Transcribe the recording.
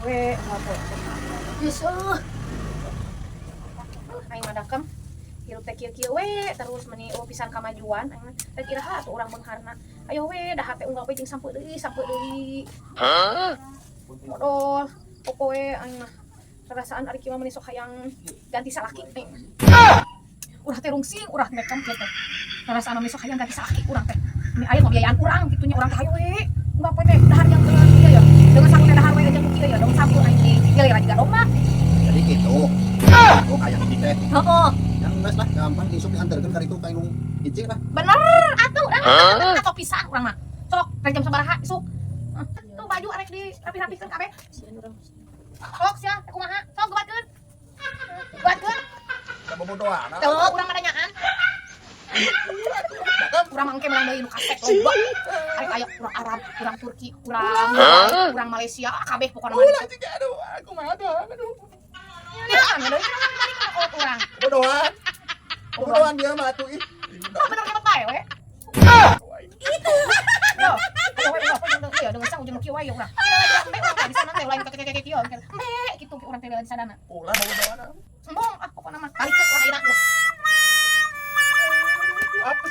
We, apa? Geus eueuh. Aing mah dakem. Hirup teh kieu-kieu we terus, meni euweuh pisan kamajuan aing mah. Rek iraha atuh urang beungharna? Ayo we, dahar teh unggal we jeung sampeu deui, sampeu deui. Modol, pokoe aing mah. Perasaan ari kieu mah meni sok hayang ganti salaki aing. Urang teh rungsing, urang teh kan kieu teh. Perasaan mah sok hayang ganti salaki urang teh. Ini aya pembiayaan urang kitu nya, urang teh hayo we. Unggal poe teh dahar yang dengan kieu ya. Dengan sangu teh dahar we jeung kieu ya, daun sampeu aing di giliran juga domba. Jadi gitu. Oh, kayak gitu teh. Heeh. Yang geus lah, gampang, isuk diantarkeun ka ditu ka indung Ici lah. Bener atuh, urang atau pisan urang mah. Sok, rek jam sabaraha isuk? Tuh baju arek di rapi-rapikeun kabeh. Sok sia, teh kumaha? Sok gebatkeun. Gebatkeun. Da bobodohan. Tuh, urang mah nanyaan. Urang mah engke menang deui nu kasep loba. Arek aya urang Arab, urang Turki, urang urang Malaysia, kabeh pokona mah. Ulah juga, aduh, aku mah aduh, aduh. Ya, deui balik ka kolot urang. Bodohan. Bodohan dia mah atuh ih. Ah, bener hebat bae we. Yo, ayo we, ulah, iya dengan sang ujung kieu wae urang. Embe urang teh di sana teh lain kakek kieu. Embe kitu urang teh di sadana. Ulah bobodohan. Embung ah, pokona mah. Balikeun urang ayeuna. Apa?